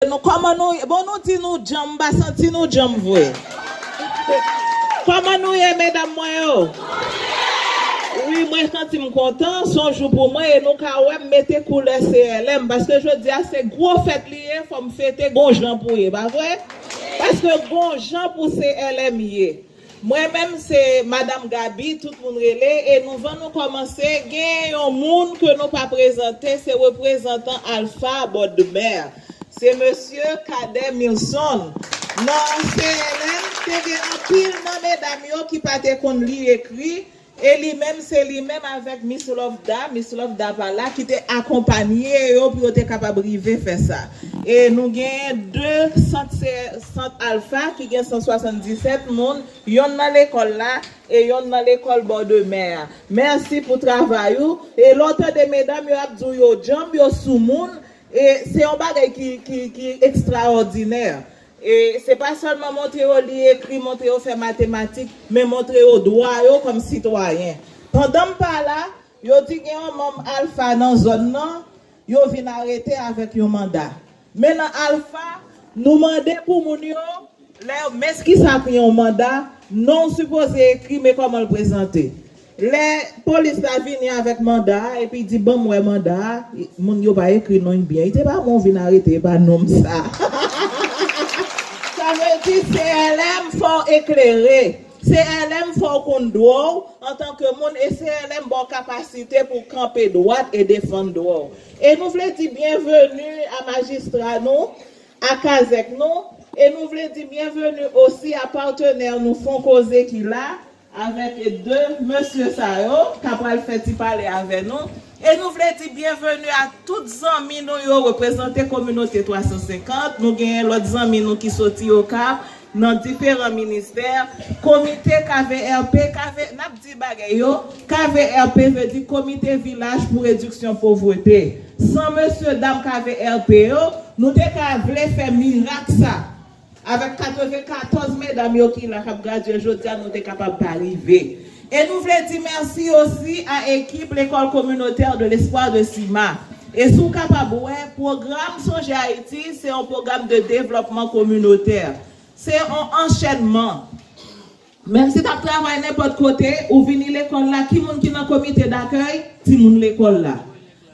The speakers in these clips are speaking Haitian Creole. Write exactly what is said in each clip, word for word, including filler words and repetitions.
Nou, kòman nou ye? Bon, nou di nou djanm, m pa santi nou djanm vre. Kòman nou ye, medam mwen yo? Wi, mwen santi m kontan, se yon jou pou mwen, e nou ka wè m mete koulè C L M, paske jodi a se gwo fèt li ye, fò m fete gon jan pou ye, pa vre? Paske gon jan pou C L M ye. Mwen menm se Madanm Gaby, tout moun rele, e nouvan nou kòmanse, gen yon moun ke nou pa prezante, se reprezantan Alpha Bòdmè. Se mesye Cadet Milson. Nan C L M, te gen anpil nan medam yo ki pa te konn li ekri, e li menm, se li menm avèk Miss Lovda, Miss Lovda pa la, ki te akonpanye yo pou yo te kapab rive fè sa. E nou gen de sant, se sant Alpha ki gen san swasanndisèt moun, yonn nan lekòl la e yonn nan lekòl Bòdmè a. Mèsi pou travay ou. E lè w tande medam yo ap di w yo djanm, yo soumoun, e se yon bagay ki, ki, ki ekstraòdinè. E se pa sèlman montre yo li, ekri, montre yo fè matematik, men montre yo dwa yo kòm sitwayen. Pandan m pa la, yo di gen yon manm Alpha nan zòn nan, yo vin arete avèk yon manda. Men nan Alpha, nou mande pou moun yo, lè, men ki sa ki yon manda, non w sipoze ekri, men kòman l prezante. Lè polis la vini avèk manda a, epi di, "Ban m wè manda a," moun yo pa ekri non l byen. Li te pa bon vin arete, e pa non m sa. Sa vle di C L M fò w eklere. C L M fò w konn dwa w antanke moun, e C L M ba w kapasite pou w kanpe dwat e defann dwa w. E nou vle di byenveni a majistra nou, a kazèk nou, e nou vle di byenveni osi a patnè nou Fonkoze ki la, avèk de mesye sa yo, k ap pral fè ti pale avè nou. E nou vle di byenveni a tout zanmi nou yo, reprezante kominote twa san senkant. Nou genyen lòt zanmi nou ki soti Okap, nan diferan ministè. Komite K V R P, K V, n ap di bagay yo, K V R P vle di Komite Vilaj pou Rediksyon Povrete. San mesye dam K V R P yo, nou te ka vle fè mirak sa. Avèk katrevenkatòz medam yo ki la k ap gradye jodi a, nou te kapab pa rive. E nou vle di mèsi osi a ekip L'école communautaire de l'espoir de Sima. E si w kapab wè, pwogram Sonje Ayiti, se yon pwogram de devlòpman kominotè. Se yon anchènman. Menm si t ap travay nenpòt kote, ou vini lekòl la, ki moun ki nan komite dakèy? Timoun lekòl la.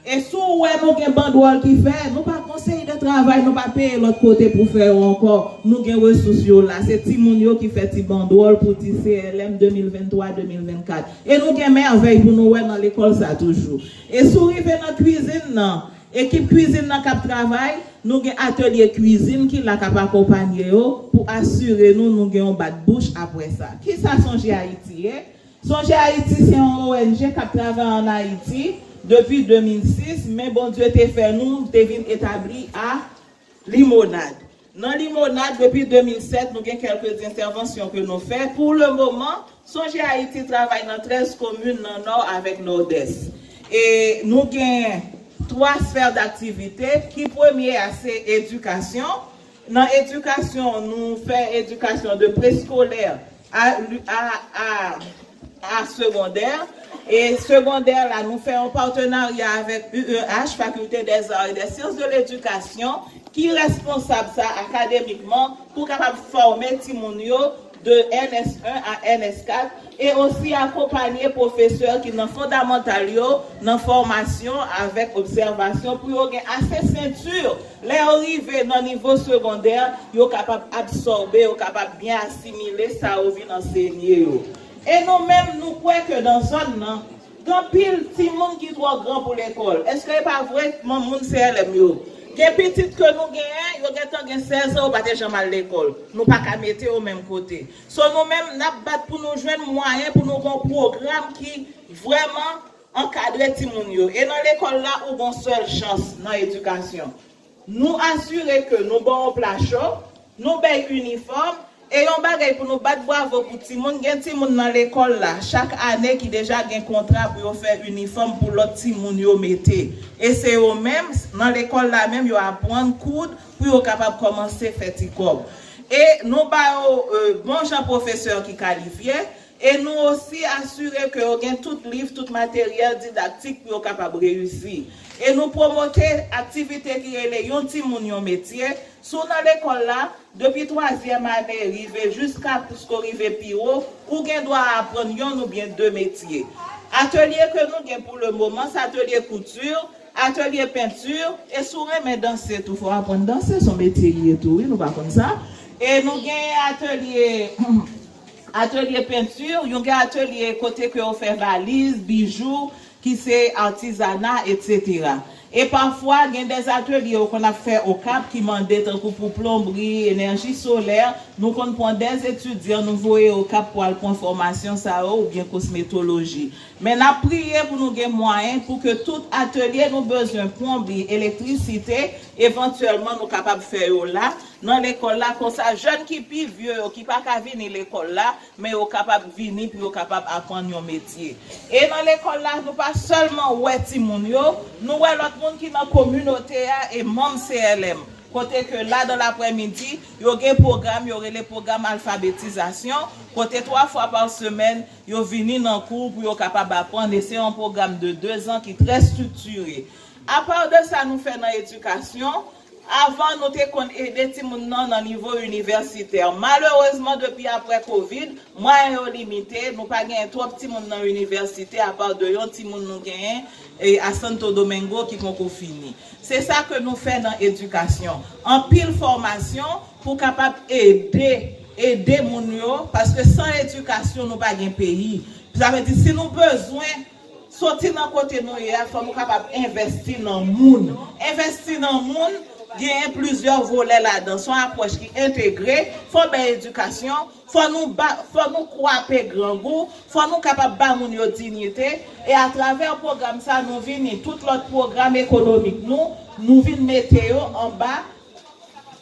E si w wè nou gen bandwòl ki fè, nou pa gon seri de travay, nou pa peye lòt kote pou fè yo ankò. Nou gen resous yo la. Se timoun yo ki fè ti bandwòl pou di C L M de mil venntwa, de mil vennkat. E nou gen mèvèy pou nou wè nan lekòl sa toujou. E si w rive nan kwizin nan, ekip kwizin nan k ap travay, nou gen atelye kwizin ki la k ap akonpanye yo pou asire nou, nou gen yon bat bouch apre sa. Kisa Sonje Ayiti ye? Sonje Ayiti se yon O N G k ap travay ann Ayiti depi de mil sis, men Bondye te fè nou te vin etabli a Limonad. Nan Limonad, depi de mil sèt, nou gen kèlke entèvansyon ke nou fè. Pou le moman, Sonje Ayiti travay nan trèz komin nan Nò avèk Nòdès. E nou gen twa sfè daktivite, ki premye a se edikasyon. Nan edikasyon, nou fè edikasyon de preskolè a, a, a, a segondè. E segondè la, nou fè yon patenarya avèk U E H, Faculté des Arts et des Sciences de l'Éducation, ki responsab sa akademikman pou kapab fòme timoun yo de N S en a N S kat, e osi akonpanye pwofesè ki nan fondamantal yo, nan fòmasyon avèk obsèvasyon pou yo gen ase senti, lè yo rive nan nivo segondè, yo kapab absòbe, yo kapab byen asimile sa yo vin ansenye yo. E nou menm, nou kwè ke nan zòn nan, gen anpil timoun ki twò gran pou lekòl. Èske e pa vre, moun C L M yo? Gen pitit ke nou genyen, yo gentan gen sèz an, yo pa te janm al lekòl. Nou pa ka mete yo menm kote. So, nou menm, n ap bat pou nou jwenn mwayen pou nou gen yon pwogram ki vrèman ankadre timoun yo. E nan lekòl la, ou gen yon sèl chans nan edikasyon. Nou asire ke nou ba w yon pla cho, nou bay inifòm, e yon bagay pou nou bat bwavo pou timoun, gen timoun nan lekòl la, chak ane ki deja gen kontra pou yo fè inifòm pou lòt timoun yo mete. E se yo menm, nan lekòl la menm, yo aprann koud pou yo kapab kòmanse fè ti kòb. E nou ba yo, e, bon jan pwofesè ki kalifye, e nou osi asire ke yo gen tout liv, tout materyèl didaktik pou yo kapab reyisi. E nou pwomote aktivite ki rele Yon timoun, yon metye, Si w nan lekòl la, depi twazyèm ane rive jiskaske w rive pi wo, ou gen dwa aprann yonn oubyen de metye. Atelye ke nou gen pou le moman, se atelye kouti, atelye penti, e si w renmen danse tou, fò w aprann danse, se yon metye li ye tou, wi, nou pa konn sa. E nou gen atelye, atelye penti, nou gen atelye kote ke yo fè valiz, bijou, ki se atizana, etsetera. E pafwa, gen de atelye yo konn ap fè Okap ki mande tankou pou plonbri, enèji solè, nou konn pran de etidyan, nou voye Okap pou al pran fòmasyon sa yo oubyen kosmetoloji. Men n ap priye pou nou gen mwayen pou ke tout atelye nou bezwen, plonbri, elektrisite, evantyèlman nou kapab fè yo la, nan lekòl la, konsa jèn ki pi vye yo, ki pa ka vini lekòl la, men yo kapab vini pou yo kapab aprann yon metye. E nan lekòl la, nou pa sèlman wè timoun yo, nou wè lòt moun ki nan kominote a e manm C L M. Kote ke la dan laprèmidi, yo gen pwogram, yo rele pwogram alfabetizasyon, kote twa fwa pa semèn, yo vini nan kou pou yo kapab aprann. E se yon pwogram de dezan ki trè estriktire. Apa de sa nou fè nan edikasyon, avan nou te konn ede timoun nan nan nivo inivèsitè. Malerezman, depi aprè kovid, mwayen yo limite, nou pa genyen twòp timoun nan inivèsite, apa de yon timoun nou genyen e a Santo Domingo ki poko fini. Se sa ke nou fè nan edikasyon. Anpil fòmasyon pou kapab ede, ede moun yo, paske san edikasyon, nou pa gen peyi. Sa vle di, si nou bezwen soti nan kote nou ye a, fò nou kapab envèsti nan moun. Envèsti nan moun, genyen plizyè volè ladan. Se yon apwòch ki entegre, fò bay edikasyon, fò nou ba, fò nou kwape grangou, fò nou kapab ba moun yo diyite, e atravè pwogram sa, nou vini, tout lòt pwogram ekonomik nou, nou vin mete yo anba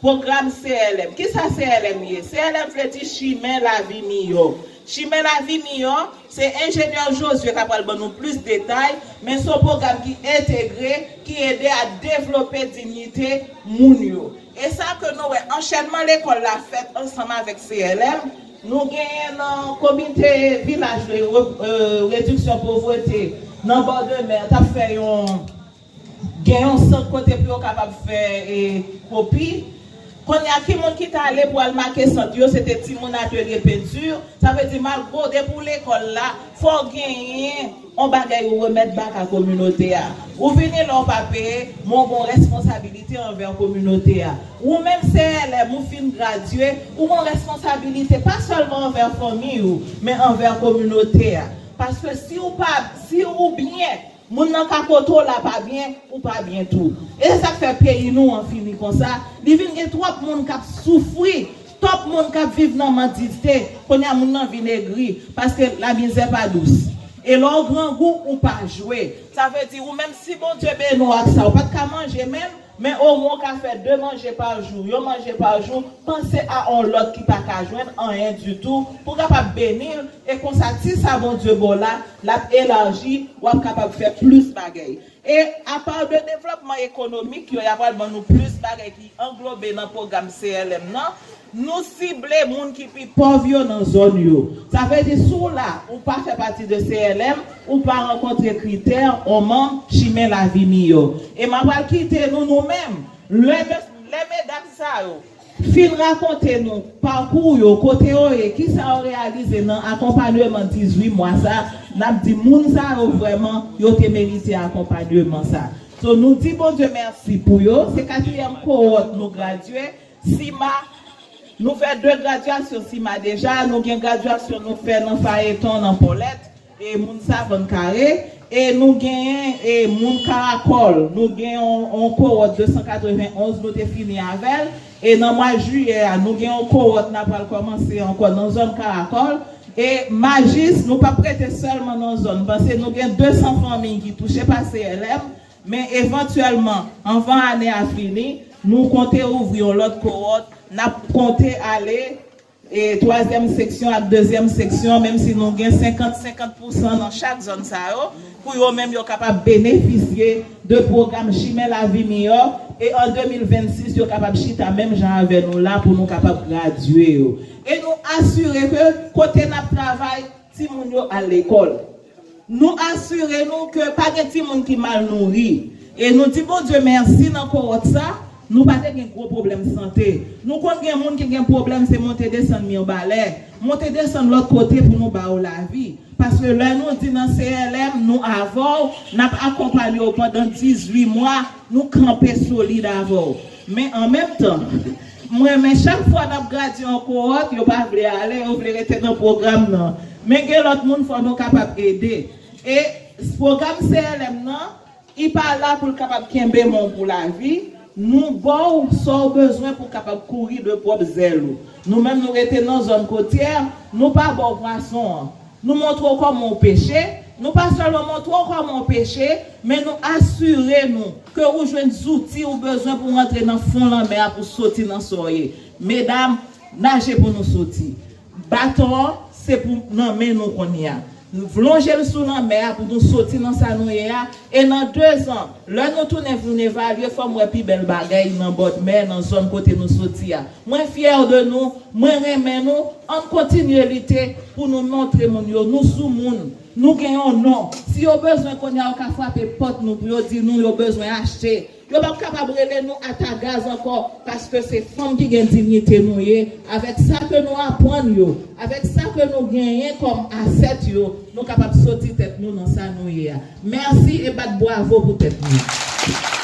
pwogram C L M. Kisa C L M ye? C L M vle di Chimen Lavi Miyò. Chimen Lavi Miyò, se enjenyè Josué k ap pral ban nou plis detay, men se yon pwogram ki entegre, ki ede a devlope diyite moun yo. E sa ke nou wè, anchènman lekòl la fèt ansanm avèk C L M. Nou genyen nan komite vilaj de re-, e, rediksyon povrete nan bò de mè, t ap fè yon, gen yon sant kote pou yo kapab fè, e, kopi. Kounye a, ki moun ki t ale pou al make sant yo? Se te timoun atelye penti. Sa vle di, malgre w depi w lekòl la, fò w genyen yon bagay ou remèt bak a kominote a. Ou vini la, ou pa peye, men w gen yon responsabilite anvè kominote a. Ou menm C L M, ou fin gradye, ou gen yon responsabilite pa sèlman anvè fanmi w, men anvè kominote a. Paske si ou pa, si ou byen, moun nan ka kote w la pa byen, ou pa byen tou. E se sa k fè peyi nou an fini konsa. Li vin gen twòp moun k ap soufri, twòp moun k ap viv nan mandite. Kounye a, moun nan vin egri, paske lamizè pa dous. E lè w grangou, ou pa jwe. Sa vle di, ou menm si Bondye beni w ak sa, ou pa t ka manje menm, men omwen w ka fè de manje pa jou, yon manje pa jou, panse a yon lòt ki pa ka jwenn anyen ditou, pou w kapab beni l, e konsa, ti sa Bondye ba w la, l ap elaji, w ap kapab fè plis bagay. E apa de devlòpman ekonomik yo, y ap pral ban nou plis bagay ki anglobe nan pwogram C L M nan. Nou sible moun ki pi pòv yo nan zòn yo. Sa vle di, si w la, ou pa fè pati de C L M, ou pa rankontre kritè yon manm Chimen Lavi Miyò. E m ap pral kite nou, nou menm, lè, lè medam sa yo fin rakonte nou pakou yo, kote yo ye, kisa yo reyalize nan akonpayman dizuit mwa sa, n ap di moun sa yo vrèman, yo te merite akonpayman sa. So, nou di Bondye mèsi pou yo. Se katriyèm kowòt nou gradye. Sima, nou fè de gradyasyon Sima deja. Nou gen gradyasyon nou fè nan Fayeton, nan Pòlèt, e moun Savann Kare. E nou genyen, e moun Karakòl. Nou gen yon, yon kowòt de san katreven onz, nou te fini avè l. E nan mwa jiyè a, nou gen yon kowòt n ap pral kòmanse ankò nan zòn Karakòl. E Majis, nou p ap rete sèlman nan zòn. M panse nou gen de san fanmi ki touche pa C L M. Men evantyèlman, anvan ane a fini, nou konte ouvri yon lòt kowòt, n ap konte ale, e, twazyèm seksyon ak dezyèm seksyon, menm si nou gen senkant senkant pousan nan chak zòn sa yo, pou yo menm yo kapab benefisye de pwogram Chimen Lavi Miyò, e an de mil vennsis, yo kapab chita menm jan avè nou la pou nou kapab gradye yo. E nou asire ke kote n ap travay, timoun yo al lekòl. Nou asire nou ke pa gen timoun ki mal nouri. E nou di Bondye mèsi nan kowòt sa, Nou pa te gen gwo pwoblèm sante. Nou konn gen moun ki gen pwoblèm, se monte desann Mibalè, monte desann lòt kote pou nou ba yo lavi. Paske lè nou di nan C L M, nou avè w, n ap akonpanye w pandan dizuit mwa, nou kanpe solid avè w. Men an menm tan, m renmen chak fwa n ap gradye yon kowòt, yo pa vle ale, yo vle rete nan pwogram nan. Men gen lòt moun, fò nou kapab ede. E pwogram C L M nan, li pa la pou l kapab kenbe men w pou lavi. Nou ba w sa w bezwen pou w kapab kouri de pwòp zèl ou. Nou menm, nou rete nan zòn kotyè, nou pa ba w pwason an. Nou montre w kòman w peche, nou pa sèlman montre w kòman w peche, men nou asire nou ke ou jwenn zouti ou bezwen pou w rantre nan fon lanmè a pou soti nan sa w ye. Medam, naje pou nou soti. Baton an, se pou nan men nou kounye a. Lonje l sou lanmè a pou nou soti nan sa nou ye a. E nan dezan, lè nou tounen vin evalye, fò m wè pi bèl bagay nan bòdmè, nan zòn kote nou soti a. Mwen fyè de nou, mwen renmen nou. Ann kontinye lite pou nou montre moun yo nou sou moun. Nou gen yon non. Si yo bezwen kounye a, yo ka frape pòt nou pou yo di nou yo bezwen achte. Yo p ap kapab rele nou ata gaz ankò, paske se fanm ki gen diyite nou ye, avèk sa ke nou aprann yo, avèk sa ke nou genyen kòm asèt yo, nou kapab soti tèt nou nan sa nou ye a. Mèsi e bat bwavo pou tèt nou.